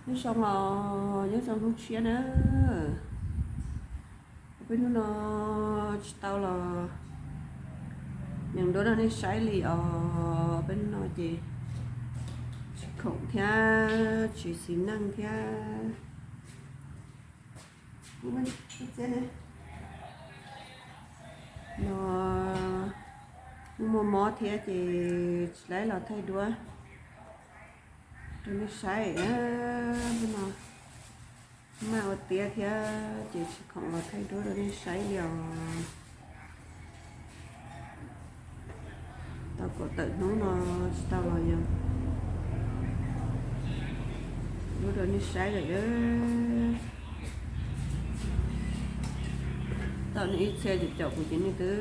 Nyob zoo os, nyob zoo hnub tshiab na. Peb hnub no tsis tau los yees duab rau nej saib li os. Peb hnub no ces tsis khoom thiab tsis xis neej thiab. No muaj mob thiab ces tsis laib los thaij duab rau nej saib. Hnub no maj ua tiav thiab ces tsis khoom los thaij duab rau nej saib li os. Tau kaum tawm hnub no tsis tau los yees duab rau nej saib lawm. Tau nej ib txhia caum kuv ces nej twb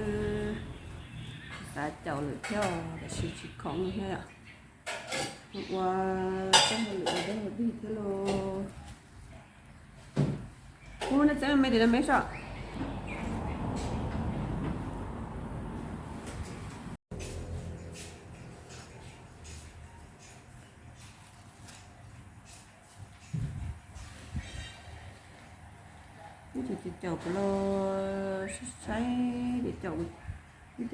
xav caum lawm thiab, tab sis tsis khoom thiab yom. Ua txoj hauj lwm ua dab ua dig thiab lauj. Ub, nej txeeb me tim no me soj. Ib co caum kuv los saib saib, ib co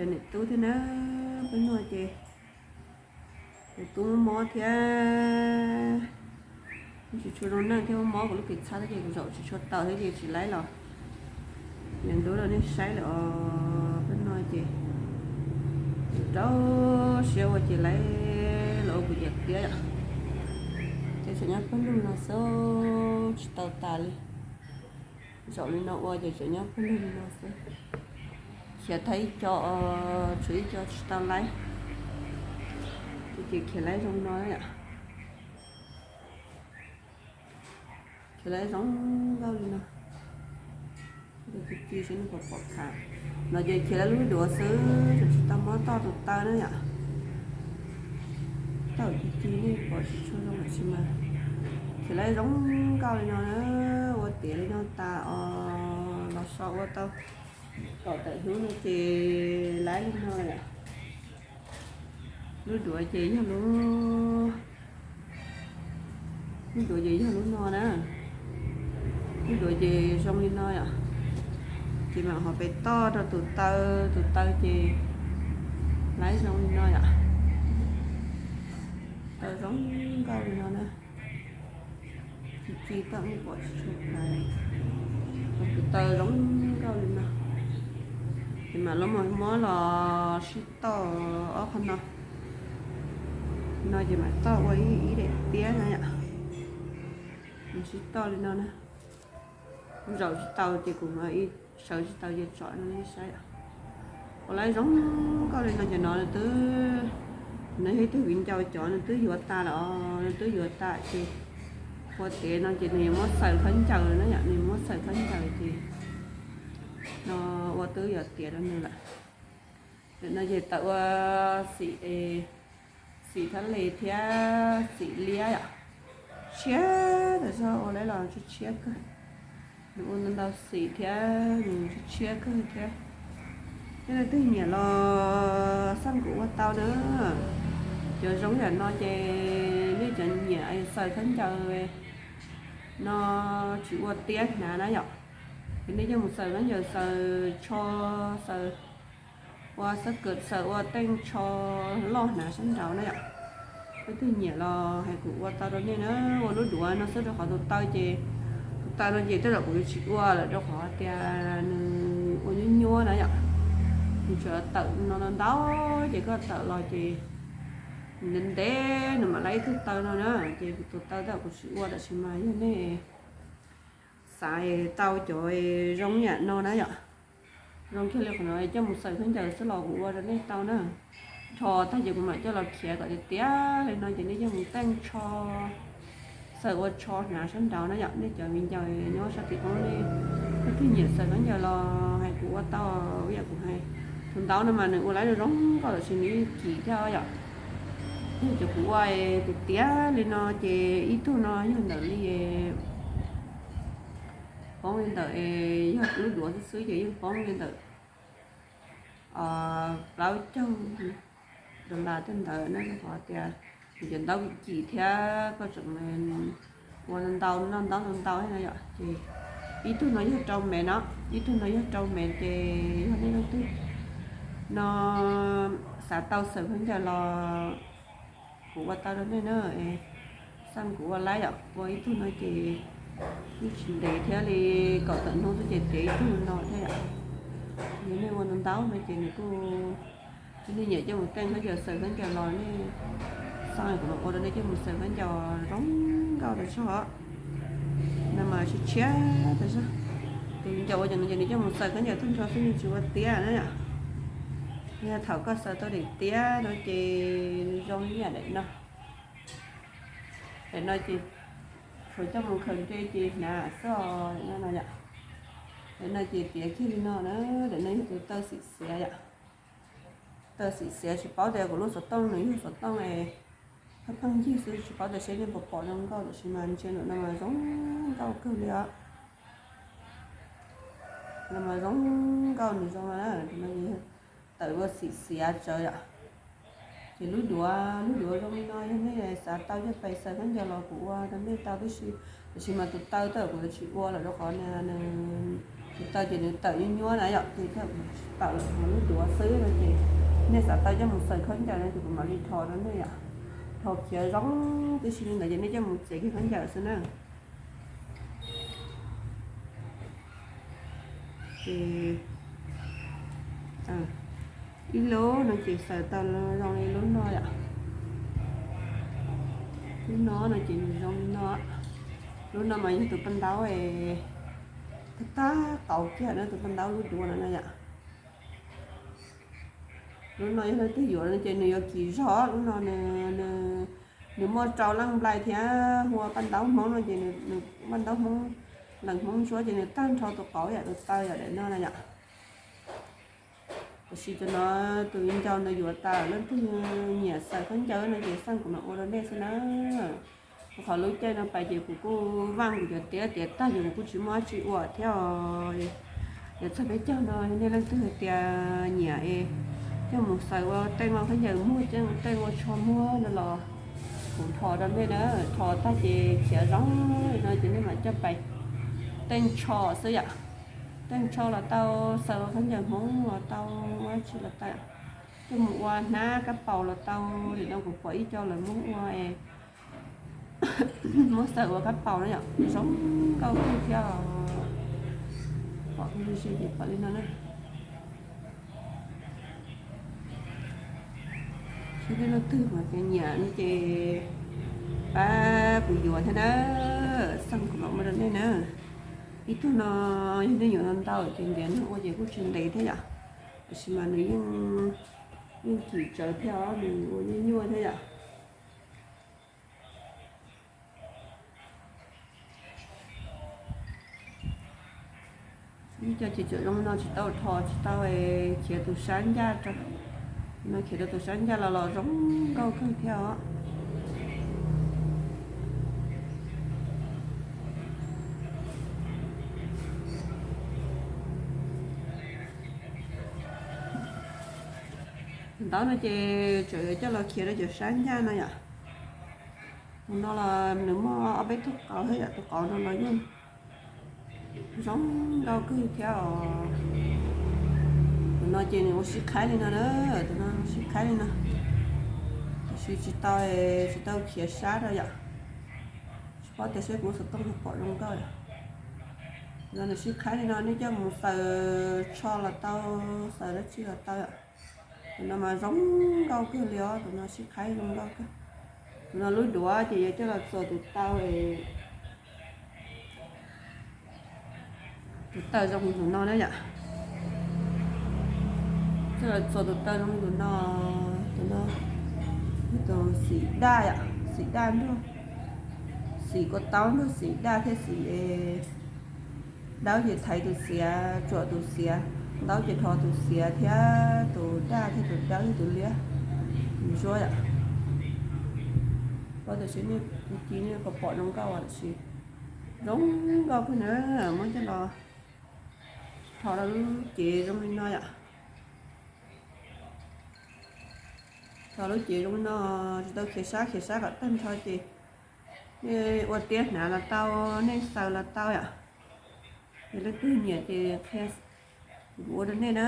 niam tub thiab na. Peb hnub no ces niam tub mob thiab, tsis tshua zoo neej thiab, mob kuv lub kis txhab thiab ces kuv zaum tsis tshua taus thiab ces tsis laib los yees duab rau nej saib lawm os. Peb hnub no ces rau siab ua ces laib los ua kuv cov tiab yom. Ces tseem nyob pawg lug no xwb, tsis tau tas li. Zaum li no ua ces tseem nyob pawg lug li no xwb. Khiav tau ib co, tshuav ib co tsis tau laib, ces khiav laib zoo no yom. Khiav laib zoo nkauj li no. Ci ci seb nej puas pom khav. No ces khiav laib lub duav xwb, tsis tau muab toj tus taw na yom. Toj ci ci nej pom tsis tshua zoo lawm sis mas khiav laib zoo nkauj li no na. Ua tiav li no tas os, los so ua tau kaum tawm hnub no ces laib li no yom. Lub duav ces yog lub, lub duav ces yog lub no na. Lub duav ces zoo li no yom. Ces mam ho pem toj rau tus taw, tus taw ces laib zoo li no yom. Taw zoo nkauj li no na. Ci ci toj nej pom tsis tshua, tus taw zoo nkauj li no. Ces mam los mus muab los sib toj ob qho no. No ces mam toj ua ib daim tiab no yom. Sib toj li no na. Zaum tsis tau ces kuv sawv tsis tau ces tsom no nej saib. Ua laib zoo nkauj li no ces no nws twb, no yog ib tug viv ncaus cov nws twb yuav tas lawm os, nws twb yuav tas ces ua tiav no ces nws yuav muab xaws khaub ncaws na yom, nws yuav muab xaws khaub ncaws ces no ua twb yuav tiav rau nws lawm. Ntawm no ces tawm ua xim, xim thab les thiab xim liab yom. Tshiab tas zog ua laib los tshiab tshiab kawg. Nws ua ntau ntau xim thiab nws tshiab tshiab kawg thiab. Yog leej twg nyiam los xaj kuv ua tau na. Cov zoo yam no ces nej cov nyiam xaws khaub ncaws no tsis ua tiab hnav na yom, ces nej coj mus xaws khaub ncaws, xaws tsho, xaws ua xab kawm, xaws ua teej tsho loj hnav sab nraud na yom. Leej twg nyiam los hais kuv ua tau rau nej na. Ua lub duav no xwb rau qhov tus taw ces, tus taw no ces tej zaum kuv yuav tsis ua lawm rau qhov tias nws ua nyuab nyuab na yom. Nws tsuas tawm no ntau ntau ces koj tawm los ces ntev ntev nws mam laib ib tug taw no na. Ces tus taw tej zaum kuv tsis ua, tab sis mas yog nej xav tau cov zoo yam no na yom, zoo kiag li qhov no coj mus xaws khaub ncaws xwb los kuv ua rau nej tau na. Rho tag ces kuv mam coj los khiav kom tiav tiav li no ces nej coj mus teej tsho, xaws ua tsho hnav sab nraud na yom. Nej cov viv ncaus nyob sab tim ub nej, leej twg nyiam xaws khaub ncaws los hais kuv ua tau ib yam kuv hais. Tus ntaub no mas nws ua laib zoo nkauj lawm sis nws yeej kim thiab yom. Yog cov kuv ua tiav tiav li no ces ib tug no yog ntawm li, poob li ntawm, yog lub duav xwb xwb ces yeej poob li ntawm plaub caug dollar tej ntawd na, rau qhov tias nws cov ntaub kim thiab koj tseem ua ntau ntau, noj ntau ntau ntau no yom. Ces ib tug no yog rau mev no, ib tug no yog rau mev, ces yog nej leej twg no xav tau xaws khaub ncaws los kuv ua tau rau nej na. Xaj kuv ua laib yom, ua ib tug no ces yeej tsis ntev thiab li, kaum tawm hnub xwb ces tiav ib tug no thiab yom. Yog nej ua ntau ntau no ces nws kuj, nej nyiam coj mus teej khaub ncaws xaws khaub ncaws los nej, xaj kuv mam ua rau nej coj mus xaws khaub ncaws zoo nkauj tas zog. No mas tshiab tshiab tas zog. Tus ncaus ua ces nws coj mus xaws khaub ncaws tag nrho xwb, nws tsis ua tiab na yom. Yog thaum koj xaws tau daim tiab no ces nws zoo li yam daim no. Daim no ces tsuas coj mus khaws nte ces hnav xwb os, daim no no yom. Daim no ces tiav kiag li no na, daim no yog tus taw xim xiav yom. Taw xim xiav tsis paub tias kuv lub xov tooj nws yog xov tooj es pheej pheej ncig xwb, tsis paub tias seb nej puas pom zoo nkauj, tab sis mas ntsia ntawm no mas zoo nkauj kawg li os. No mas zoo nkauj, nws zoo no na, tawm ua xim xiav tsawv yom. Ces lub duav, lub duav zoo li no, yog nej xav tau coj pais xaws khaub ncaws los kuv ua rau nej tau tib si, tab sis mas tus taw tawm kuv tsis ua lawm rau qhov nws, tus taw ces nws tawm nyuab nyuab na yom, ces tawm lawm, mas lub duav xwb no ces nej xav tau coj mus xaws khaub ncaws no ces kuv mam li rho rau nej yom. Rho khiav zoo tib si li ntawd ces nej coj mus txiav kiag khaub ncaws xwb na. Ces ib lub no ces xaws tau zoo li lub no yom. Lub no no ces nws zoo li no. Lub no mas yog tus paj ntaub tag tag qauv kiag na, tus paj ntaub lub duav no na yom. Lub no yog leej twg yuav no ces nws yuav kim zog, lub no nws muaj rau leej nplai thiab hu ua paj ntaub Hmoob no ces nws paj ntaub Hmoob, leej Hmoob ntsuab ces nws tag nrho tus qauv yam tus taw yam daim no na yom. Tab sis cov no tus viv ncaus ntawd yuav tas, leej twg nyiam xaws khaub ncaws no ces xaj kuv mam ua rau nej xwb na. Rau qhov lub caij no pais ces kuv kuj vaaj kuv cov tiab tiav tag ces kuv kuj tsis muaj dab tsi ua thiab os. Yog txog peb caug no nej leej twg hais tias nyiam es coj mus xaws ua teej ua khaub ncaws muag, teej ua tsho muag no los kuv rho rau nej na. Rho tag ces khiav zoo li no ces nej mam coj pais teej tsho xwb yom. Teej tsho los tau, xaws ua khaub ncaws Hmoob los tau, ua dab tsi los tau, coj mus ua hnab kab paus los tau. Nim no kuv pom ib co lawv muab ua es muab xaws ua kab paus na yom, zoo nkauj kawg thiab. Pom ces pom li no na. Seb peb leej twg mas nyiam ces pab kuv yuav thiab na. Xaj kuv mam ua rau nej na. Ib tug no yog nej yuav ntau ntau ces ntiav nws ua ces kuj tsis ntev thiab yom, tab sis mas nws yeej kim tsawv thiab os, nws ua nyuaj nyuaj thiab yom. Ib co ces tseem zoo li no tsis tau rho, tsis tau khiav tus sab ncaj rau. No khiav rau tus sab ncaj los los zoo nkauj kawg thiab os. Tus ntaub no ces tseem yuav coj los khiav rau cov sab ncaj no yom. Tus no los nws muaj ob peb tug qauv thiab yom, tus qauv no los yeej zoo nkauj kawg thiab os. Tus no ces nws ua sib qhaib li no na, tus no ua sib qhaib li no, tab sis tsis tau, tsis tau khiav sab rau yom. Tsis paub tias seb kuv xov tooj puas pom zoo nkauj yom. Tus no nws sib qhaib li no, nej coj mus xaws tsho los tau, xaws dab tsi los tau yom. Tus no mas zoo nkauj kawg li os, tus no sib qhaib zoo nkauj kawg. Tus no lub duav ces yuav coj los txuas tus taw, tus taw zoo li tus no na yom. Coj los txuas tus taw zoo li tus no, tus no, tus xim daj yom, xim daj nrog, xim kua taub nrog xim daj thiab xim dawb ces thaiv tus xiav, tsuam tus xiav, ntaub ces rho tus xiav thiab tus daj thiab tus dawb thiab tus liab ntsuab yom. Paub tias seb nej ci nej puas pom zoo nkauj tab sis zoo nkauj kawg na. Muab coj los rho rau lub cev zoo li no yom. Rho lub cev zoo li no, tsis tau khiav sab, khiav sab kom tag nrho ces Nej ua tiab hnav los tau, nej xaws los tau yom. Yog leej twg nyiam ces qhia kuv ua rau nej na.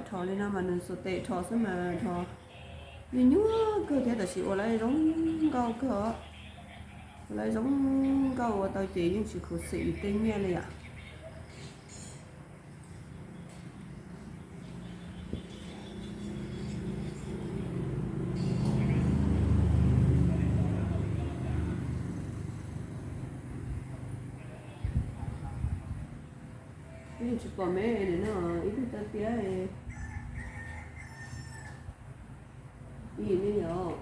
Dhos li no mas nws xuas tes dhos xwb mas dhos nyuaj nyuaj kawg thiab, tab sis ua lawv zoo nkauj kawg os. Ua lawv zoo nkauj, ua tau ces yeej tsis khuv xim yus tej nyiaj li yom. Tsis pom me no, ib tug tawb tiab ib li yom.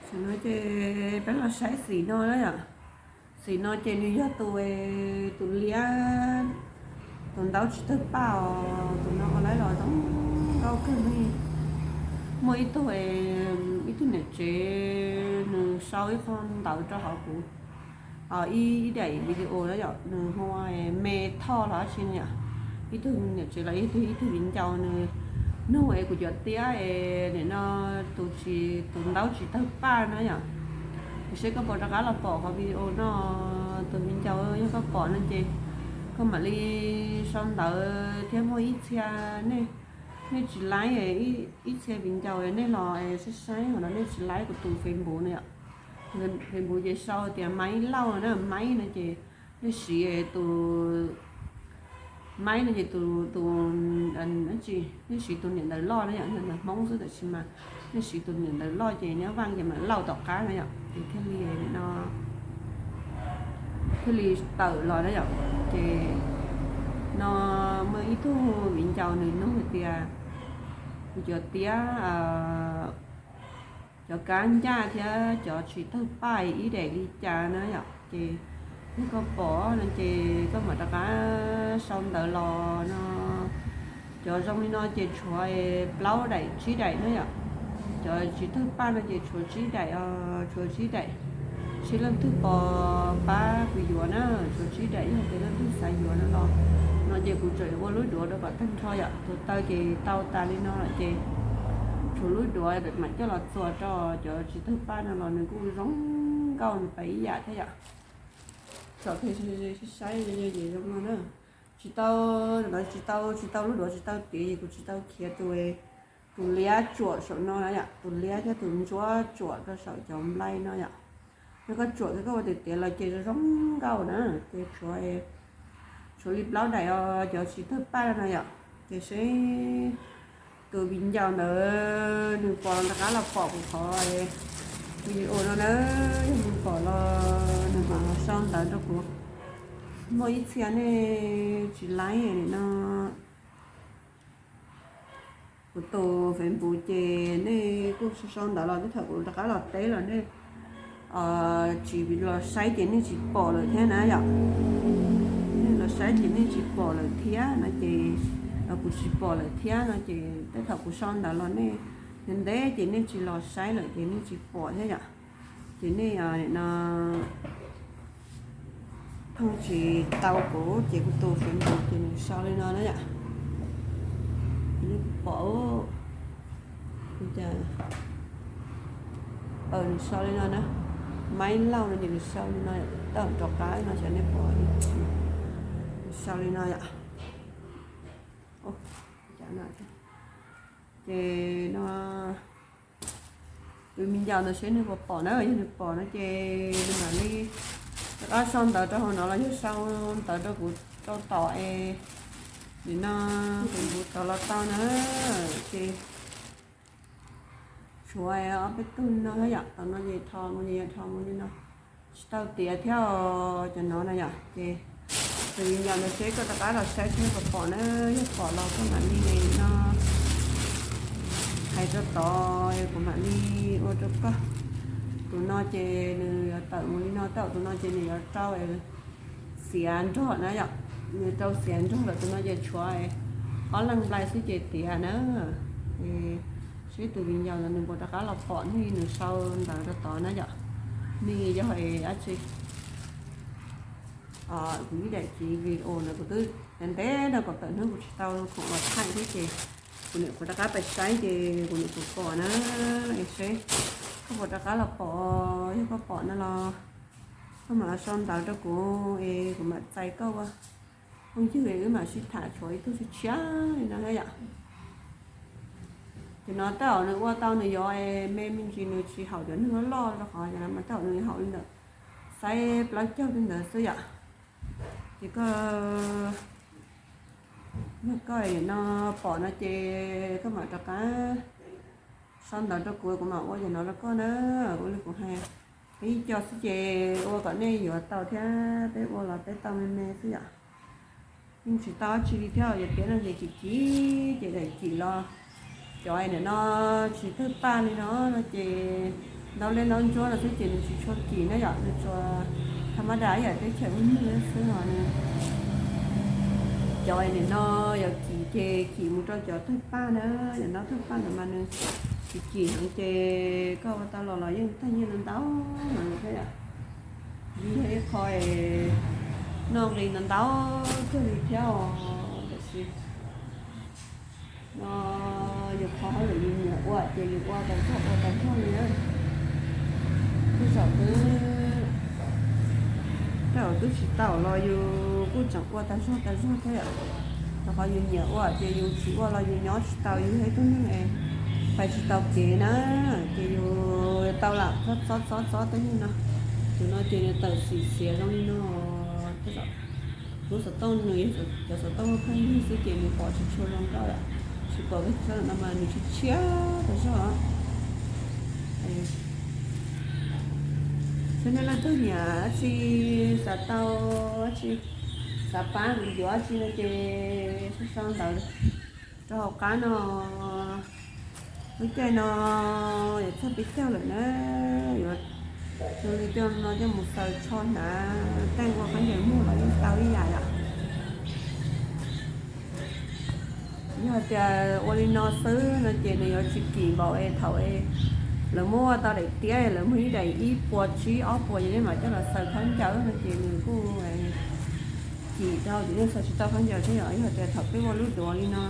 Tam no ces peb los saib xim no na yom. Xim no ces nws yog tus, tus liab, tus ntaub tsis tawg paj os. Tus no ua lawv los zoo nkauj kawg li. Muaj ib tug, ib tug niam tsev nws sau ib qho ntawv rau hauv kuv ib daim video na yom, nws hu ua Me Thoj los dab tsi no yom. Ib tug niam tsev los ib tug, ib tug viv ncaus nws nug es kuv cov tiab es nim no tus tsis, tus ntaub tsis tawg paj na yom. Kuv saib koj puas rov qab los pom qhov video no, tus viv ncaus, yog koj pom no ces koj mam li sau ntawv thiab muaj ib txhia nej, nej tsis laib, ib txhia viv ncaus nej los saib saib hauv no nej tsis laib kuv tus Facebook na yom. Facebook ces sau tias Maib Lauj na, Maib no ces nej siv tus, Maib no ces tus, tus, nej siv tus niam ntawv loj na yom, ntawv Hmoob xwb, tab sis mas nej siv tus niam ntawv loj ces nyob Vaj ces mam Lauj tom qab na yom, ces thiaj li no, thiaj li tawm los na yom. Ces no muaj ib tug viv ncaus nws nug hais tias kuv cov tiab, cov kab ncaj thiab cov tsis tawg paj ib daim li cas na yom. Ces yog koj pom no ces koj mam rov qab sau ntawv los no. Cov zoo li no ces tshuav plaub daim tsib daim na yom. Cov tsis tawg paj no ces tshuav tsib daim, tshuav tsib daim. Seb leej twg pom pab kuv yuav na, tshuav tsib daim, yog tias leej twg xav yuav no los, no ces kuv tseem ua lub duav rau kom tag nrho yom. Tus taw ces tau tas li no lawm ces tshuav lub duav mam coj los txuas rau cov tsis tawg paj no los nws kuj zoo nkauj nws pab ib yam thiab yom. Tsom saib zoo no na. Tsis tau, tsis tau, tsis tau lub duav tsis tau tiav ces kuv tsis tau khiav tus, tus liab tsuam saum no na yom, tus liab thiab tus ntsuab tsuam rau saum cov nplai no yom. Yog koj tsuam kiag koj ua tiav tiav los ces zoo nkauj na. Ces tshuav, tshuav li plaub daim os, cov tsis tawg paj no yom. Ces seb tus viv ncaus ntawd nws pom los rov qab los pom kuv qhov video no na. Yog nws pom los nws mam los sau ntawv rau kuv. Muaj ib txhia nej tsis laib no, kuv tus Facebook ces nej kuj sau ntawv los tej thaum kuv rov qab los teb los nej tsis los saib ces nej tsis pom lawm thiab na yom. Nej los saib ces nej tsis pom lawm thiab no ces, kuv tsis pom lawm thiab no ces tej thaum kuv sau ntawv los nej ntev ntev ces nej tsis los saib lawm ces nej tsis pom thiab yom. Ces nej no pheej tsis tau kuv ces kuv tus Facebook ces nws sau li no na yom. Nej pom, nws sau li no na. Maib Lauj no ces nws sau li no, tawm rov qab no xyov nej pom, nws sau li no yom. Ces no tus viv ncaus ntawd seb nws puas pom na, yog nws pom no ces nws mam li rov qab sau ntawv rau hauv no los yog sau ntawv rau kuv rau tom es nim no kuv tod los tau na. Ces tshuav ob peb tug no thiab yom, tom no ces rho mus ces yog rho mus li no. Tsis tau tiav thiab os cov no na yom. Ces tus viv ncaus ntawd seb koj rov qab los saib seb puas pom na, yog pom los koj mam li no hais rau tod kuv mam li ua rau koj. Tus no ces nws yuav tawm mus li no, tawm tus no ces nws yuav rau xiav nrog na yom. Nws rau xiav nrog lawm, tus no ces tshuav ob leeg nplai xwb ces tiav na. Ces Seb tus viv ncaus ntawd nws puas rov qab los pom hnub nws sau ntawv rau tod na yom. Hnub yog dab tsi, kuv ib daim txiv video ntawd kuv twb ntev ntev rau kom tawm hnub kuv tsis tau khoom los thaij thiab ces kuv niam kuv rov qab pais saib ces kuv niam kuv pom na. Es seb koj puas rov qab los pom, yog koj pom no los koj mam sau ntawv rau kuv es kuv mam txais koj ua phooj ywg es wb mam sib tham tshuav ib tug tshiab tshiab li no thiab yom. Ces no tej zaum nws ua tau nws yuav me me ntsis nws tsis haum cov neeg loj loj rau qhov yog no mas tej zaum nws yuav haum li ntawm xaiv plaub caug tej ntawd xwb yom. Ces koj, yog koj no pom no ces koj mam rov qab sau ntawv rau kuv, kuv mam ua cov no rau koj na. Ua li kuv hais, peb ib co xwb ces ua kom nej yuav tau thiab peb ua los peb tau me me xwb yom. Yeej tsis tau dab tsi li thiab, yog tias no ces kim kim ces daim kim los cov nim no tsis tawg paj li no no ces ntaub lej ntaub ntsuab no xwb ces nws tsis tshua kim na yom, nws tsuas tha mab das ib yam teb chaws ub nug xwb no nws. Cov nim no yuav kim ces kim mus rau cov tawg paj na, cov ntaub tawg paj ntawd mas nws tsis kim heev ces koj ua tau los los yeej tag nyiaj ntau ntau no thiab yom. Yog ib qho noj nqi ntau ntau kawg li thiab os, tiam sis no yus qhov hauj lwm yus nyiam ua ces yus ua tau zog ua tau zog li na. Tej zaum twb, tej zaum twb tsis tau los yus kuj tseem ua tau zog tau zog thiab yom. Rau qhov yus nyiam ua ces yus tsis ua los yus nyob tsis tau, yus yog ib tug neeg es pais tsis tau kev na, ces yus tau lam txob txob txob tej yam no. Tus no ces nws tawm xim xiav zoo li no. Tej zaum lub xov tooj nws yog cov xov tooj pheej yig xwb ces nws pom tsis tshua zoo nkauj yom, tsis pom pes tsawg no mas nws tshiab tshiab tas zog. Saib nej leej twg nyiam dab tsi, xav tau dab tsi, xav pab kuv yuav dab tsi no ces sau sau ntawv rau hauv qab no. Lub caij no yuav txog peb caug lawm na, yuav zoo li coj no coj mus xaws tsho hnav teej ua khaub ncaws muag los yeej tau ib yam yom. Yog hais tias ua li no xwb no ces nws yuav tsis kim npaum es thaum es lawv muab ua tau daim tiab, lawv muab ib daim ib puas tsib ob puas ces nej mam coj los xaws khaub ncaws no ces nws kuj kim dhau ces nej xaws tsis tau khaub ncaws thiab yom. Yog tias thaum peb ua lub duav li no,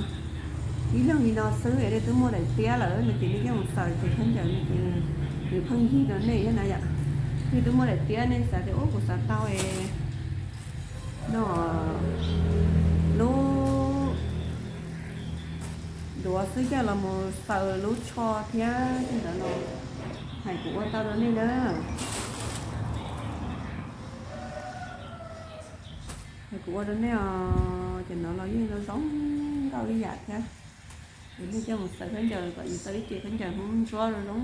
ib leeg li no xwb es nej twb muaj daim tiab lawm no ces nej coj mus xaws ces khaub ncaws no ces nws pheej yig rau nej thiab na yom. Nej twb muaj daim tiab nej xav tias ub kuv xav tau es no lub duav xwb coj los mus xaws lub tsho thiab tej ntawd los hais kuv ua tau rau nej na. Hais kuv ua rau nej os, cov no los yeej zoo zoo nkauj ib yam thiab. Es nej coj mus xaws khaub ncaws kom yus tau ib ce khaub ncaws Hmoob ntsuab zoo zoo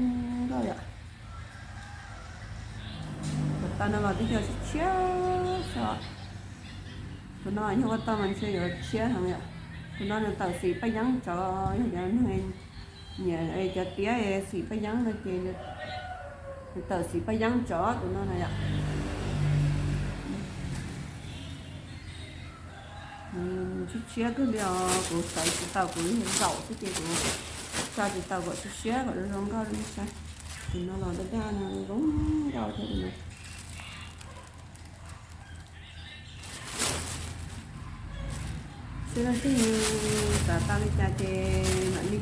nkauj yom. Kom tau no los twb yog tshiab tshiab xwb. Tus no yog ua tau mas ntshe yuav tshiab heev yom. Tus no nws tawm xim paj yeeb tsov, yog cov neeg nyiam cov tiab xim paj yeeb no ces nws tawm xim paj yeeb tsov tus no na yom. Tshiab tshiab kawg li os, kuv xaws tsis tau, kuv zaum xwb ces kuv tsa tsis tau kom tshiab tshiab kom zoo nkauj li saib. Tus no los daj daj no zoo nkauj thiab tus no. Seb leej twg xav tau li cas ces mam li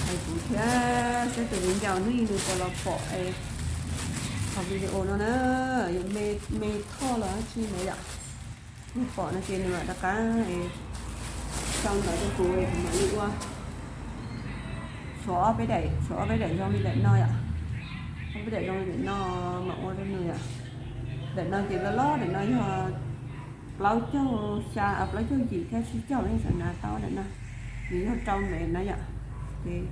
hais kuv thiab, seb tus viv ncaus hnub ib nws puas los pom es qhov video no na, yus me, me thoj los dab tsi ntawd yom. Yog pom no ces nws mam rov qab sau ntawv rau kuv es kuv mam li ua. Tshuav ob peb daim, tshuav ob peb daim zoo li daim no yom. Ob peb daim zoo li daim no mam ua rau nws yom. Daim no ces loj loj, daim no yog plaub caug xya, plaub caug yim thiab tsib caug, nej xav hnav tau daim no. Nws yog rau mev na yom. Ces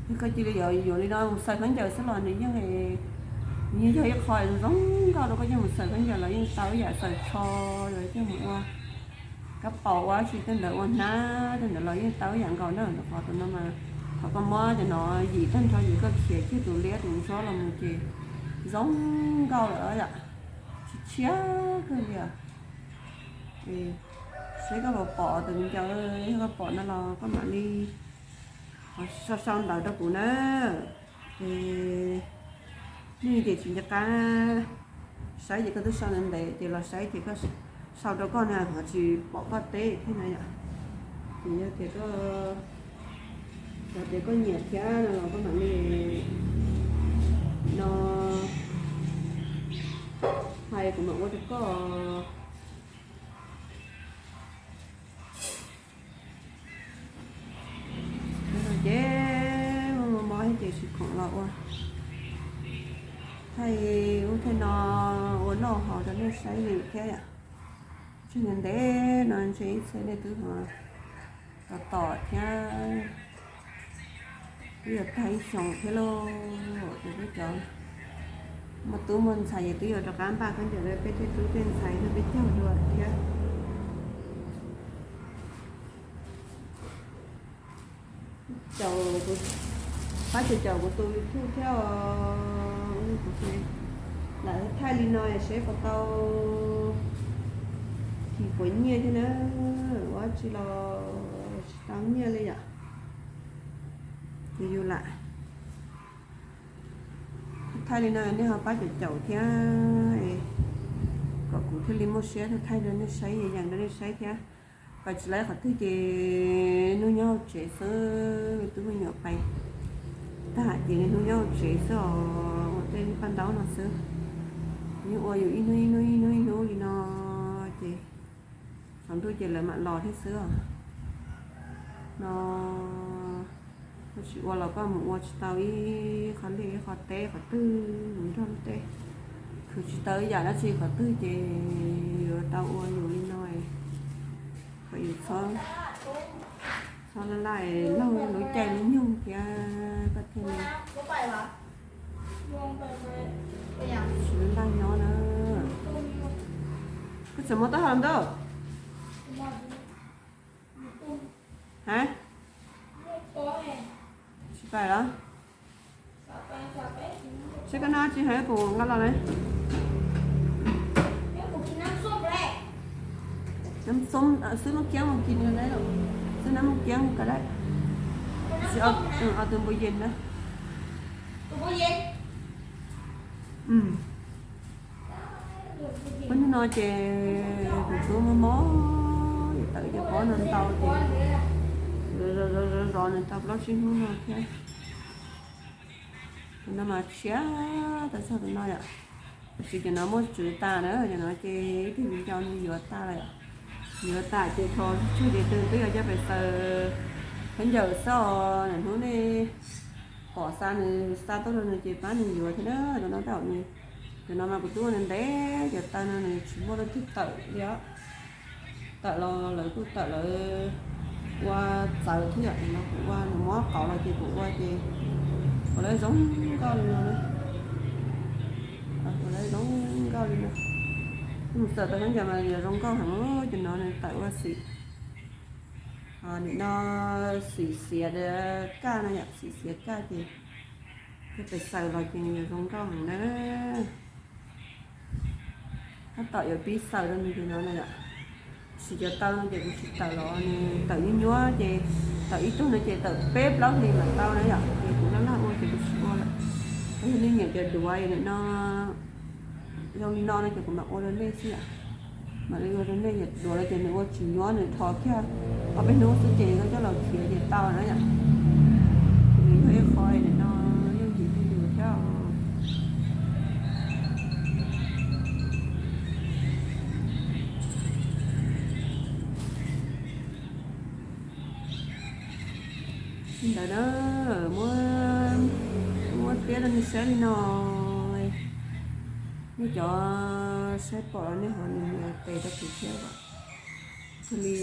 yog koj cia li yuav li no mus xaws khaub ncaws xwb los nws yeej, nws yeej yog ib qho zoo nkauj rau koj coj mus xaws khaub ncaws los yeej tau ib yam xaws tsho los coj mus ua kab paus ua dab tsi tej ntawd, ua hnab tej ntawd los yeej tau ib yam nkaus na. Rau qhov tus no mas thaum koj muab cov no yim tag nrho ces koj khiav kiag tus liab tus ntsuab los mus ces zoo nkauj lawm yom. Tshiab tshiab kawg li os. Seb koj puas pom tus viv ncaus, yog koj pom no los koj mam li Ho sau sau ntawv rau kuv na. Ces nej ces tsis nco qab saib ces koj twb sau ntev ntev ces los saib ces koj sau rau koj na ho tsis pom koj teb thiab na yom. Ces yog tias koj, yog tias koj nyiam thiab no los koj mam li no hais kuv mam ua rau koj. Ces mob mob ces tsis khoom los ua thaij ub thaij no ua noj haus rau nej saib li thiab yom. Tseem ntev ntev no ntshe ib txhia nej twb ho tos tos thiab. Twb yuav tag ib xyoos thiab lauj, ces peb cov muaj tub muaj ntxhais ces twb yuav rov qab npaj khaub ncaws rau peb tej tub tej ntxhais thiab peb caug dua thiab. Caum, pab caum caum kuv tus YouTube thiab os. Kuv lam thaij li no seb puas tau phim puas nyiaj thiab na. Ua tsi los tsis tau nyiaj li yom. Ces yus lam thaij li no nej ho pab caum caum thiab, kom kuv thiaj li muaj siab thaij rau nej saib, yees rau nej saib thiab. Pais tsis laib qhov twg ces hnub nyob hauv tsev xwb, me tub me nyuam pais tag ces hnub nyob hauv tsev xwb os, ua tej paj ntaub no xwb. Yeej ua yus ib hnub ib hnub ib hnub ib hnub li no ces tsaus ntuj ces lawv mam los thiab xwb os. No koj tsis ua los koj mus ua tsis tau ib qho liaj ib qho teb qhov twg mus nrog luag tej, khwv tsis tau ib yam dab tsi qhov twg ces yuav tau ua yus li no, kom yus txhob laj laj laug lub caij lub nyoog thiab koj thiaj li tsis laj nyob na. Koj tseem muaj taub hau ntau? Ha? Tsis pais los? Seb koj noj tsi heev kuv nqa los na. Nab xoob, xwb Moob Kiab mus kis, xwb Nab Moob Kiab mus ka dab. Tsis, ob tug npua yees na. Hnub no ces kuv tub mob mob, tawm cov pob no ntau ces zov zov nws tau plaub tsib hnub no thiab. Tus no mas tshiab tau txog tus no yom. Tab sis cov no muab tswv tas na, cov no ces ib tug viv ncaus nws yuav tas lawm yom. Yuav tas ces rho tseg ces twb yog coj pais xaws khaub ncaws xwb os. Hnub nej pom xa nws xa tuaj rau nws ces pab nws yuav thiab na. Tus no tab nws, cov no mas kuv tub ua ntev ntev ces taw no nws tsis muaj leej twg tawm li os. Tawm los lawv kuj tawm lawv ua txawv thiab yom, no kuv ua nws mob qauv los ces kuv ua ces ua lawv zoo nkauj li no na. Ua lawv zoo nkauj li no. Mus txawm tau khaub ncaws mas yuav zoo nkauj heev, cov no nws tawm ua xim, nim no xim xiav kaj no yom, xim xiav kaj ces koj pais xaws los ces nws yuav zoo nkauj heev na. Tab tom yuav pib xaws rau nws li no na yom. Tab sis cov taw no ces kuv tsis tawm los nws tawm nyuab nyuab ces tawm ib tug no ces tawm peb plaub hlis mam tau na yom, ces kuv laj laj ua ces kuv tsis ua lawm. Yog nej nyiam cov duav nim no zoo li no no ces kuv mam ua rau nej xwb yom. Mam li ua rau nej, yog duav no ces nws ua tsis nyuab, nws rho kiag ob peb hnub xwb ces koj coj los khiav ces tau na yom. Nws yog ib qho nim no yooj yim rau yus thiab. Li ntawd na, muab, muab tiab rau nej saib li no. Nej cov saib pom los nej ho nias nias tes rau kuv thiab os. Thiaj li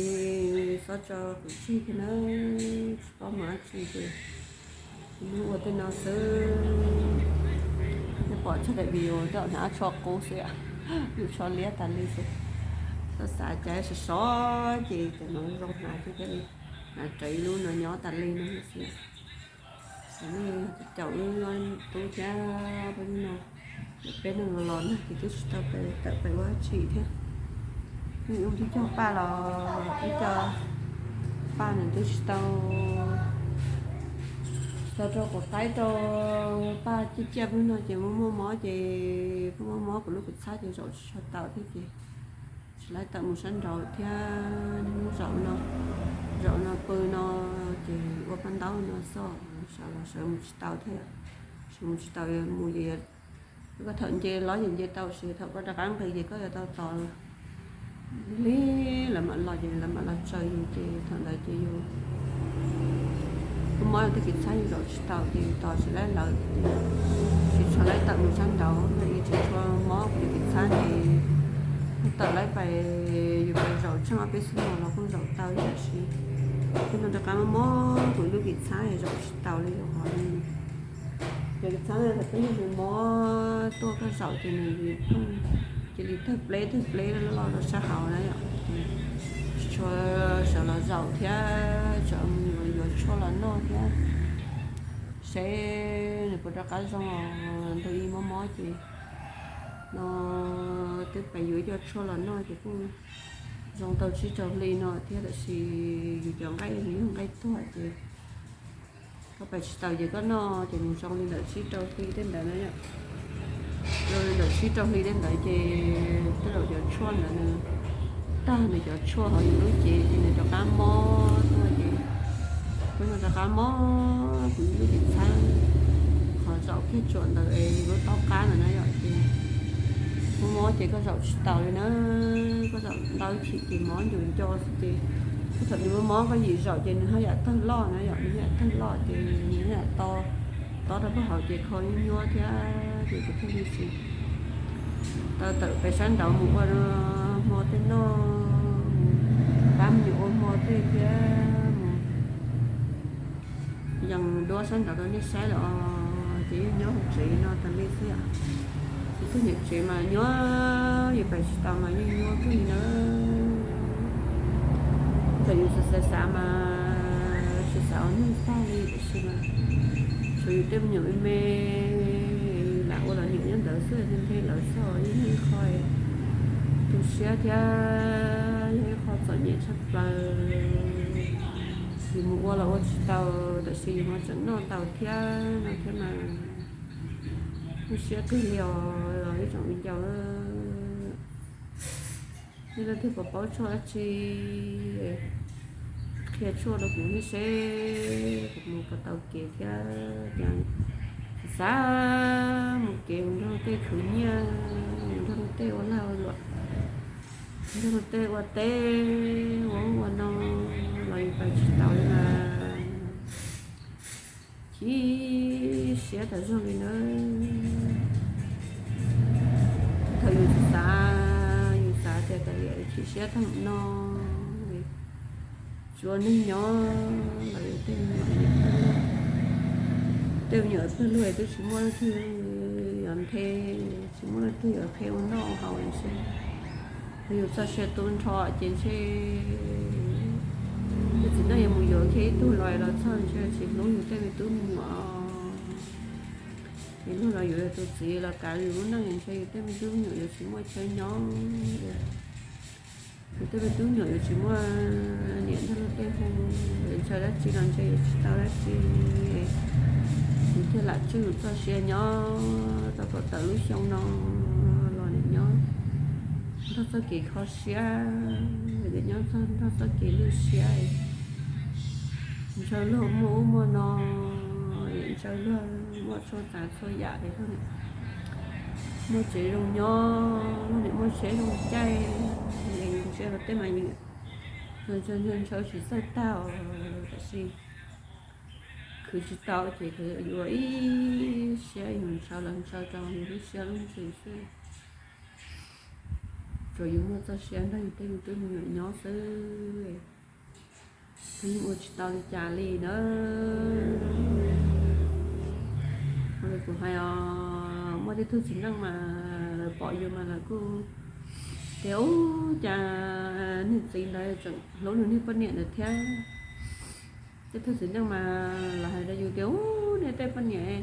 txhob tso kuv tseg thiab na, tsis paub mus dab tsi ces hnub ua tej no xwb. Nej pom tshaj daim video tej hnav tsho qub xwb, yus tsho liab tas li xwb. Txhob xav cas sov sov ces cov no zoo hnav thiab thiaj li hnav raws ib lub no nyob tas li no xwb. Nej caum wb tub thiab peb no, peb neeg los nag ces twb tsis tau tawm pais ua dab tsi thiab. Wb ib co paj los, ib co paj nws twb tsis tau Los rau quav qaib rau Paj ciaj ciaj pub no ces muaj muaj mob ces pub muaj mob kuv lub kis txhab ces zaum tsis tshua tau thiab ces tsis laib tawm mus sab nraud thiab. Niaj hnub zaum no, zaum no pw no ces ua paj ntaub no xwb, sawv los sawv mus tsis tau thiab. Sawv mus tsis tau mus ces koj thaum nce los ces nce tau, tab sis thaum koj rov qab nqis ces koj yuav tau tos li lawv mam los ces lawv mam los tsaws yus ces thaum ntawd ces yus muaj mob tej kis txhab yus zaum tsis tau ces yus tos tsis laib lawv ces tsis tshua laib tawm mus sab nraud no, tsis tshua mob kuv cov kis txhab ces tawm laib pais, yus pais zaum tsheej ob peb xuab moos los kuj zaum tau tab sis kuv no rov qab mob mob kuv lub kis txhab zaum tsis tau li lawm. Cov kis txhab no thaum peb yug mob tuaj koj zaum ces nws pheej cia li tawg pleb tawg pleb loj loj rau sab hauv na yom. Tsis tshua sawv los zaum thiab, tseem mus yuav tshuaj los noj thiab seb nws puas rov qab zoo os. Ntu ib mob mob ces no twb pais yuav ib co tshuaj los noj ces kuj zoo tau tsib rau hli no thiab tab sis yus cov nqaij nws yog nqaij tuag ces koj pais tsis tau ces koj noj ces nws zoo li ntawm tsib rau hli tej ntawd na yom. Zoo li ntawm tsib rau hli tej ntawd ces tej zaum cov tshuaj ntawd nws tag, nws cov tshuaj hauv yus lub cev ces nws rov qab mob tuaj ces kuv no rov qab mob kuv lub kis txhab qhov zaum kiag tsuam ntawd es yus lub taub qab ntawd na yom ces mob mob ces koj zaum tsis taus li na. Koj zaum ntau chim ces mob ncus nco xwb ces koj thaum nws mob mob koj yim zaum ces nws haj yam tawg loj na yom, nws haj yam tawg loj ces nws haj yam to tob rau pag hauv ces kho nyuab nyuab thiab ces kuv thiaj li tsis tau tawm pem sab nraud mus ua hmo tej noj, mus pab me nyuam ua hmo tej thiab mus yees duab sab nraud rau nej saib los ces yeej nyob hauv tsev no tas li xwb. Tsis tug niam tsev mas nyuab, yus pais tsis tau mas yeej nyuab kawg li na. Thaum yus xav xav xav mas tsis xav ua neeg tag li tiam sis mas tshuav yus tej me nyuam me me lam ua los niam nyob ntawd xwb, nthe lawv xwb yeej yog ib qho tu siab thiab yog ib qho txom nyem tshaj plaws. Yus mus ua los ua tsis tau tab sis yus ho tseem noj tau thiab no thiab mas tu siab kawg li os ib tsoom viv ncaus. Nej leej twg puas paub tshuaj dab tsi qhia tshuaj rau kuv nej seb kuv mus puas tau kev thiab. Ces xav mus kev mus nrog luag tej khwv nyiaj, mus nrog luag tej ua lag ua luam, mus nrog luag tej ua teb ua ub ua no los yus pais tsis taus li mas chim siab tas zog li nawb. Thaum yus xav, yus xav tias kav liam chim siab tag no, tsis ua neeg nyob los yus tej me nyuam, tej me nyuam pawg lug twb tsis muaj leej twg yuav nthe, tsis muaj leej twg yuav qhia ua noj ua haus ntshe. Yog yus txoj sia tu nrho ces ntshe yus txiv neej yuav mus yuav kiag ib tug los los txog ntshe tsis hlub yus tej me tub me nyuam. Yus luag los yuav yus tus txiv los kav yus lub neej ntshe yus tej me tub me nyuam yuav tsis muaj chaw nyob, yus tej me tub me nyuam yuav tsis muaj niam nrog luag tej hu, yuav ntshaw dab tsi los ntshe yuav tsis tau dab tsi. Yus thiaj lam tswj yus txoj sia nyob tau kom tawm lub xyoo no los nim nyob nrog txoj kev kho siab, nim nyob nrog txoj kev lwj siab. Ntshaw luag muaj ub muaj no, ntshaw luag muaj txhua tsav txhua yam es luag muaj tsev zoo nyob, luag nim muaj tsheb zoo caij, es yus ntsia luag tej mas yus ntshaw ntshaw tsis txawj tag os, tab sis khwv tsis tau ces yuav ib siab yus ntshaw los ntshaw rau yus lub siab lub ntsws xwb. Tsuas yus muaj txoj sia nrog yus tej me tub me nyuam nyob xwb, yeej ua tsis tau li cas li na. Ua li kuv hais os, muaj tej tug txiv neej mas lawv pom yus mas lawv kuj tias ub cas niag txiv ntawd tseem hlub nws niag poj niam ntawd thiab. Tej tug txiv neej mas lawv hais rau yus tias ub niag tej poj niam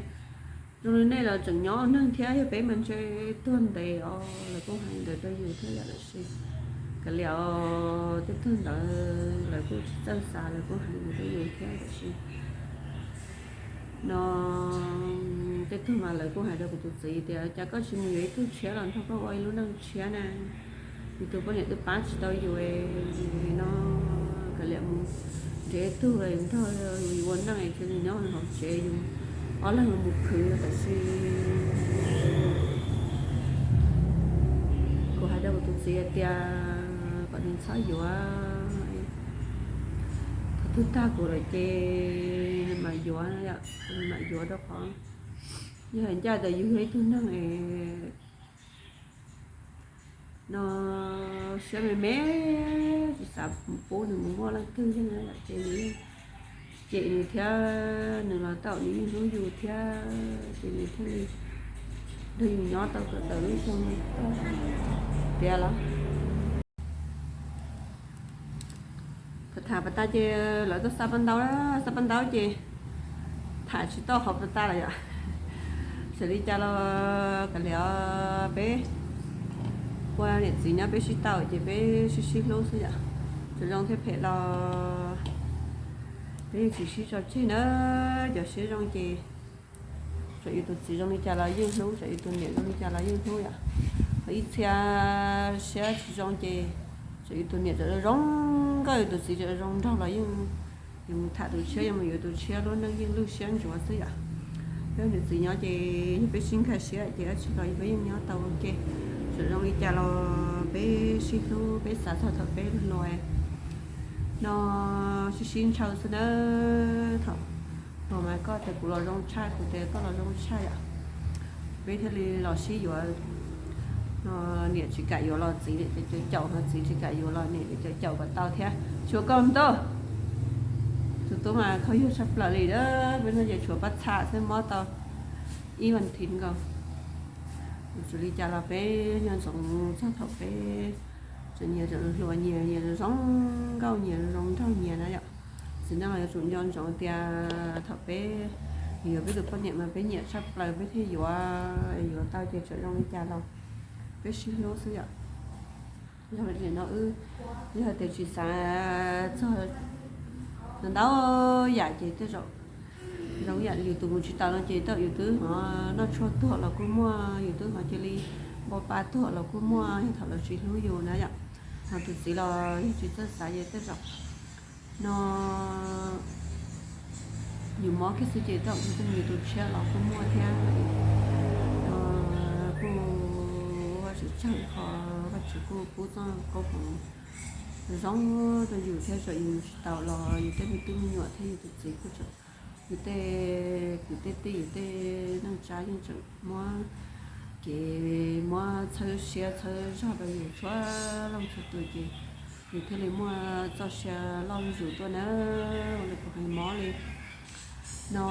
zoo li nej los tseem nyob ua neeg thiab, yog peb mas ntshe tuag ntev os. Lawv kuj hais ntawd rau yus thiab yom, tab sis kav liam os, tej tug ntawd lawv kuj tsis txawj xav, lawv kuj hais ntawd rau yus thiab tab sis No tej tug mas lawv kuj hais rau kuv tus txiv tias cas koj tsis mus yuav ib tug tshiab los nrog koj ua ib lub neej tshiab na, yus tus poj niam twb pab tsis tau yus no, kav liam mus nrhiav ib tug los nrog yus ua neej, cia li nyob hauv tsev yus ob leeg mus khwv tam sim. Kuv hais rau kuv tus txiv hais tias kom nws txhob yuav, thaum twg tag kuv lawm ces nws mam yuav, nws mam yuav rau qhov yog ncaj ntawm yus yog ib tug neeg no siab me me, tsis xav pub nws mus muaj leej twg thiab, ces nws yeej tsis cem nws thiab, nws los tau nws yeej hlub yus thiab, ces nws thiaj li nrog yus nyob tau kom txog lub xyoo no. Tias los tham pas tas ces lawv tuaj xa paj ntaub, xa paj ntaub ces tham tsis tau qhov pas tas lawm yom. Txawm li cas los kav liam, peb ua niam txiv nyob peb sib tau ces peb sib sib hlub xwb yom. Txawm zoo thiab phem los peb yeej tsis sib tso tseg na. Cov siab zoo ces txawm yus tus txiv zoo li cas los yeej hlub, txawm yus tus niam zoo li cas los yeej hlub yom. Ho ib txhia siab tsis zoo ces txawm yus tus niam txawm zoo nkauj, yus tus txiv txawm zoo nraug los yeej, yus mus tham tus tshiab, yus mus yuav tus tshiab, lub neej yeej lwj siab ntsuav xwb yom. Peb niam txiv nyob ces yog peb sib nkag siab ces dab tsi los peb yeej nyob tau ua ke. Txawm zoo li cas los peb sib hlub, peb xav txog thaum peb hluas no sib sib ntshaw xwb na. Thaum hluas mas koj tias kuv los zoo tshaj, kuv tias koj los zoo tshaj yom, peb thiaj li los sib yuav. Niam tsis kam yuav los txiv caum caum, ho txiv tsis kam yuav los niam caum caum kom tau thiab. Tshuav koj ntag, tus tub mas khaub yuag tshaj plaws li a, peb no ces tshuav pab txha xwb mob tau ib vas thiv nkaus. Txawm li cas los peb nyob ntsoov txog thaum peb tseem nyias tseem hluas, nyias nyias zoo nkauj, nyias zoo nraug nyias na yom. Txiv neej los yuav tsum nco ntsoov tias thaum peb yuav peb tus poj niam mas peb nyiam tshaj plaws peb thiaj yuav, yuav tau ces txawm zoo li cas los peb sib hlub xwb yom. Yog li no wb, yog tias tsis xav txog ntau yam ces tej zaum zoo yam yus tus mus tsis taus no ces tej zaum yus twb ho noj tshuaj tuag los kuj muaj, yus twb ho cia li npau pa tuag los kuj muaj, yog thaum lawv tsis hlub yus na yom. Ho tus txiv los yog tsis txawj xav ces tej zaum no yus mob kiag xwb ces tej zaum kuj mus yuav tus tshiab los kuj muaj thiab. Kuj Vajtswv tsawg qhov Vajtswv kuj pub txoj koob hmoov zoo rau yus thiab, txawm yus mus tsis taus los yus tej me tub me nyuam thiab yus tus txiv kuj tseem, yus tej kwv tej tij, yus tej neej tsa yeej tseem muab kev, muab txhawb siab txhawb zog rau yus txhua leej txhua tus ces yus thiaj li muaj txoj sia loj zuj zus tuaj na. Ua li kuv hais mob li no,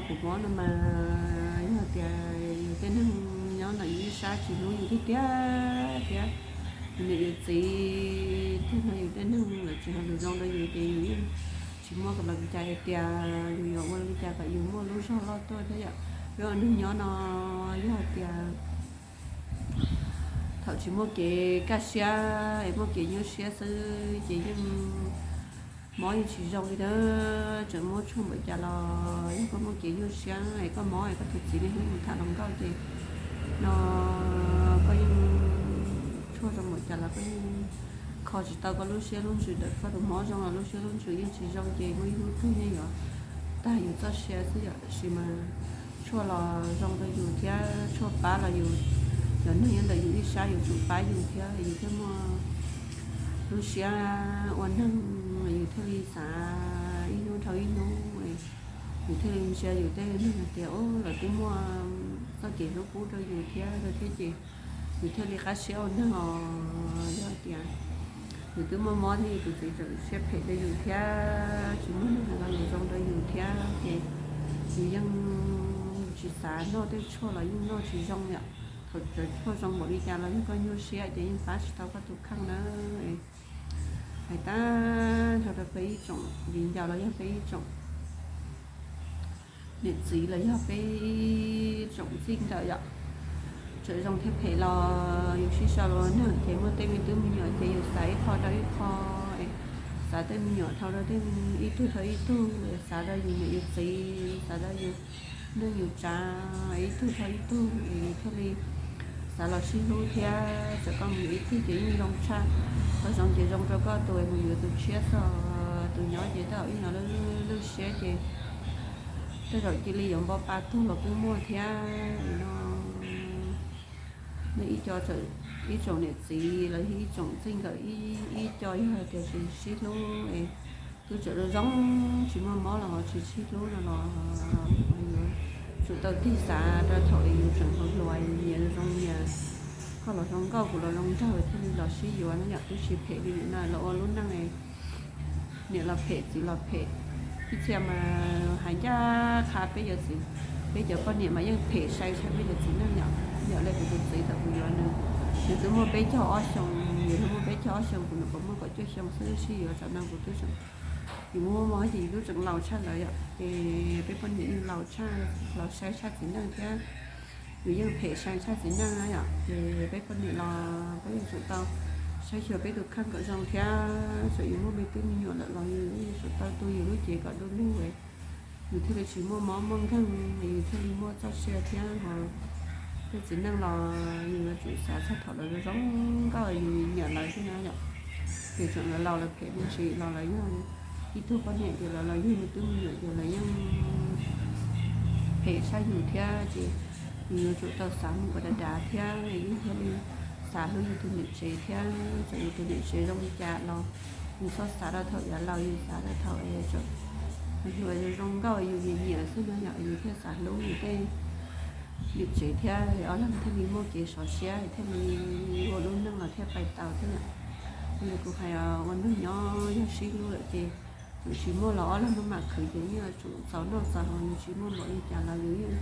kuv mob no mas yog tias yus tej neeg nyob ntawm yus ib sab tsis hlub yus tiag tiag thiab, yus niam yus txiv thiab no yus tej neeg lawv tsis hais lus zoo rau yus ces yus yeej tsis muaj los li cas hais tias yus yuav ua li cas kom yus muaj lub zog loj tuaj thiab yom. Peb ua neeg nyob no yog tias thaum tsis muaj kev kaj siab es muaj kev nyuaj siab xwb ces yeej mob yeej tsis zoo li ntag. Tseem muaj tshuaj npaum cas los yog koj muaj kev nyuaj siab es koj mob es koj tus txiv niaj hnub mus tham hluas nkauj ces no koj yeej, tshuaj zoo npaum cas los koj yeej kho tsis tau koj lub siab lub ntsws ntawm koj tus mob zoo los lub siab lub ntsws yeej tsis zoo ces muaj ib hnub twg yeej yuav tag yus txoj sia xwb yom. Tiam sis mas tshuaj los zoo rau yus thiab, tshuaj pab los yus, cov neeg nyob ntawm yus ib sab yuav tsum pab yus thiab, yus thiaj muaj lub siab ua neeg, yus thiaj li xav ib hnub dhau ib hnub, yus thiaj li ntsia yus tej neeg hais tias lawv twb muaj txoj kev hlub pub rau yus thiab thiab ces yus thiaj li qab siab ua neeg os. Yog tias yus twb muaj mob thiab yus tus txiv tseem siab phem rau yus thiab tsis muaj neeg hais lo lus zoo rau yus thiab ces yus yeej tsis xav noj tej tshuaj los yeej noj tsis zoo yom. Thaum cov tshuaj zoo npaum li cas los yog koj nyuaj siab ces yeej pab tsis tau koj tus kheej na. Hais tag nrho rau peb ib tsoom viv ncaus los yog peb ib tsoom niam txiv los yog peb ib tsoom txij nkawm yom, txawm zoo thiab phem los yus sib sau los neeg ces muaj tej me tub me nyuam ces yus xav ib qho rau ib qho, xav Xav tej me nyuam dhau rau tej, ib tug dhau ib tug, xav rau yus niam yus txiv, xav rau yus neej yus tsav, ib tug dhau ib tug es yus thiaj li xav los sib hlub thiab. Txawm koj mus yuav ib tug ces yeej zoo tshaj, koj zoo ces zoo rau koj tus, mus yuav tus tshiab xwb, tus nyob ces tej zaum ib nyuag lwj siab ces tej zaum cia li yuav npo pa tuag los kuj muaj thiab no. Nej ib co, ib tsoom niam txiv los yog ib tsoom txij nkawm, ib co yog tias tsis sib hlub es twb tseem zoo zoo, tsis muaj mob los tsis sib hlub no los yuav tsum tau tig xav rau thaum es yus tseem hluas hluas, nyias zoo nyias, koj los zoo nkauj kuv los zoo nraug thiaj li los sib yuav no yom. Twb tsis phem li nim no los ua lub neej niam los phem txiv los phem. Ib txhia mas hais ncaj qha peb cov txiv, peb cov poj niam mas yeej phem sai tshaj peb cov txiv neej yom. Yog li kuv tus txiv thaum kuv yuav nws, nws twb muaj peb caug ob xyoos, nws twb muaj peb caug ob xyoos, kuv nws puas muaj kaum cuaj xyoo xwb, sib yuav thaum no kuv twb tseem, yus muaj mob ces yus twb tseem laus tshaj lawv yom. Ces peb poj niam yeej laus tshaj, laus sai tshaj txiv neej thiab, yus yeej phem sai tshaj txiv neej na yom. Ces peb poj niam los peb yuav tsum tau saib xyuas peb tus kheej kom zoo thiab, txawm yus muaj me tub me nyuam lawm los yus yuav tsum tau tu yus lub cev kom du lug, yus thiaj li tsis muaj mob muaj nkeeg, yus thiaj li muaj txoj sia thiab. Ho tej txiv neej los yus yuav tsum xav txog thaum lawv zoo nkauj yus nyiam lawv xwb na yom. Ces tseem lawv laus lawv phem me ntsis los lawv yog ib tug poj niam ces lawv los yug me tub me nyuam ces lawv yeej phem tshaj yus thiab, ces yus yuav tsum tau xav mus ua dav dav thiab, yeej thiaj li xav hlub yus tus niam tsev thiab. Txawm yus tus niam tsev zoo li cas los yus txhob xav rau thaum yav laus, yus xav rau thaum es tseem hluas zoo nkauj yus nyiam nyiam xwb no yom, yus thiaj xav hlub yus tej niam tsev thiab, ob leeg thiaj li muaj kev sov siab thiaj li ua lub neej los thiaj pais tau thiab yom. Li kuv hais ua neeg nyob yog sib hlub lawm ces yus tsis muaj los ob leeg maj mam khwv ces yeej yuav tsum txaus noj txaus haus, yus tsis muaj npaum li cas los yus yeej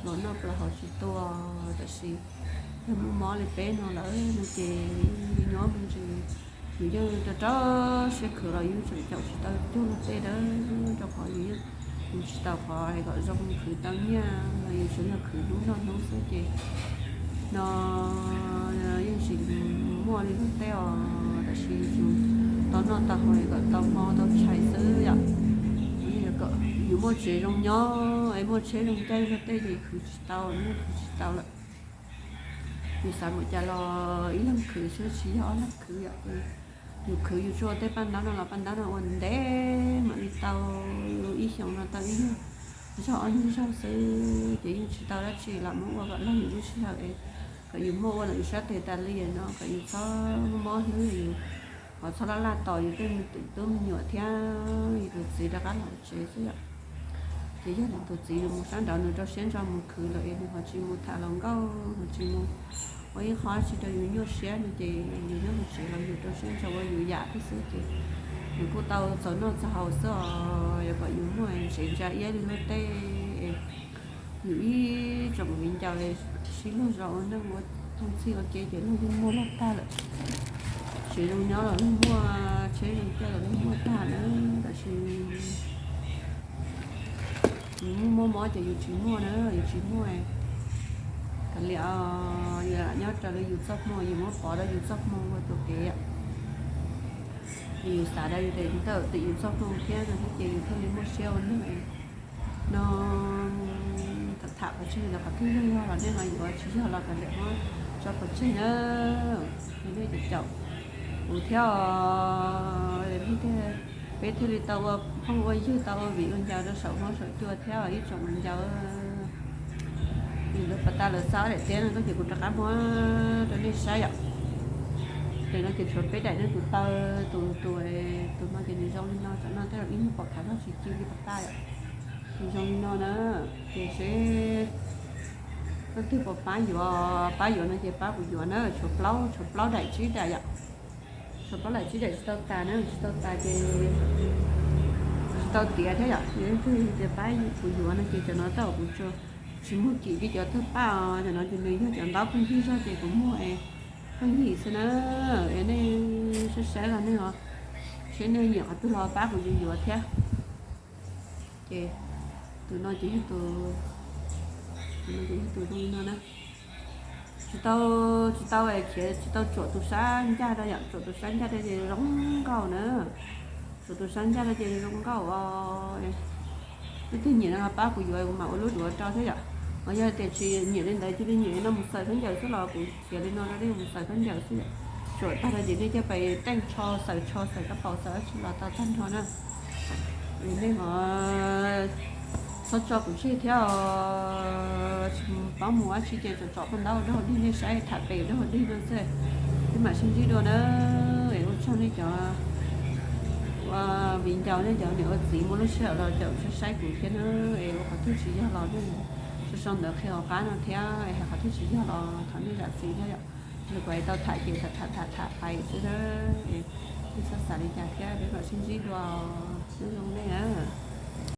los noj plaws haus tsis tuaj. Tab sis yog muaj mob li peb no lawm no ces nyob me ntsis yus yeej rau rau siab khwv los yus tseem caum tsis tau cuag luag tej dawb, rau qhov yus yeej mus tsis tau qhov kom zoo, khwv tau nyiaj los yus tsuas yog khwv hnub noj hnub xwb ces no yeej tsis muaj li luag tej os. Tab sis yus tau noj tau haus kom tau hmo tau tshais xwb yom. Yus muaj tsev zoo nyob es muaj tsheb zoo caij luag tej ces khwv tsis tau, khwv tsis tau lawm. Yus xav npaum cas los ib leeg khwv xwb tsis yog ob leeg khwv yom. Yus khwv yus tsuas tej paj ntaub no los paj ntaub no ua ntev mam li tau, ib xyoos no tau ib nyuag zaug ob nyuag zaug xwb ces yeej tsis tau dab tsi los muab ua kom laug yus lub sij hawm es kom yus muaj ua ntawm yus sab tes tas li no kom yus txhob mob hlwb, yus ho txhob laj laj tos yus tej tus tub me nyuam thiab yus tus txiv rov qab los tsev xwb yom. Ces yog nws tus txiv nws mus sab nraud nws rau siab ntso mus khwv lawm es nws ho tsis mus tham hluas nkauj, ho tsis mus ua ib qho tsis rau yus nyuaj siab no ces yus nyob hauv tsev los yus rau siab ntso ua yus yam thiab xwb ces nws kuj tau txaus noj txaus haus xwb os. Yog kom yus muaj tsev ntsa iab li luag tej es yus ib tsoom viv ncaus sib luag zos ua neej ua thooj txhij ua ke ces luag yeej muaj luag tag lawm. Tsev zoo nyob los luag muaj, tsheb zoo caij los luag muaj tag na, tab sis yus muaj mob ces yus tsis muaj na, yus tsis muaj. Kav liam, yus lam nyob raws li yus txoj hmoo, yus muab pov rau yus txoj hmoo ua tus kev. Yus xav rau yus tes ntawm tim yus txoj hmoo thiab no thiab ces yus thiaj li muaj siab ua neeg no. Tham tham pov tseg ntawd qhov twg yog yog los nej ho yuav, tsis yog los kav liam muab tso pov tseg na. Nej caum caum kuv thiab os. Peb thiaj li tau ua phooj ua ywg tau ua viv ua ncaus rau saum huab saum cua thiab os ib tsoom viv ncaus. Yus lawv pas tas lawv xa ob daim tiab no tuaj ces kuv rov qab muab rau nej saib yom. Tes no ces tshuav peb daim ne, tus taw, tus tus tus no ces nws zoo li no, tam no tej zaum ib nyuag pom khav zog tsis ci li pas tas yom. Nws zoo li no na, ces seb leej twg puas pab yuav, pab yuav no ces pab kuv yuav na, tshuav plaub, tshuav plaub daim tsib daim yom. Tshuav plaub daim tsib daim tsis tau tas na, tsis tau tas ces tsis tau tiav thiab yom. Yog leej twg tias pab kuv yuav no ces cov no tej zaum kuv tsis muag kim li cov tawg paj os, cov no ces nws yog cov ntaub pheej ywg zog ces kuv muag es pheej yig xwb na. Es nej saib saib los nej os, seb nej nyiam qhov twg los pab kuv yuav yuav thiab. Ces tus no ces yog tus, tus no ces yog tus zoo li no na. Tsis tau, tsis tau khiav, tsis tau tsuam tus sab ncaj rau yom, tsuam tus sab ncaj rau ces zoo nkauj na. Tus tus sab ncaj no ces zoo nkauj os. Leej twg nyiam no los pab kuv yuav, kuv mam ua lub duav rau thiab yom. Ho yog tias tsis nyiam li ntawd cia li nyiam li no mus xaws khaub ncaws xwb los kuv khiav li no rau nej mus xaws khaub ncaws xwb yom. Tsuam tag no ces nej coj pais teej tsho xaws, tsho xaws kab paus xaws dab tsi los tau tag nrho na. Nej ho txhob tso kuv tseg thiab os. Tsis paub mus dab tsi ces tsom tsom paj ntaub ua dog dig, nej saib tham pem ua dog dig no xwb. Peb mam sib ntsib dua na. Es ua tsaug nej cov ua viv ncaus, nej cov niam ua txiv muaj lub sij hawm los caum saib saib kuv thiab na. Es ua qhov twg tsis yog los nej sau sau ntawv qhia hauv qab no thiab, es hais qhov twg tsis yog los thov nej zam txim thiab yom. Nws kuv tau tham ces tham tham tham tham pais xwb na. Es nej txhob xav li cas thiab, peb mam sib ntsib dua. Nyob zoo nej na.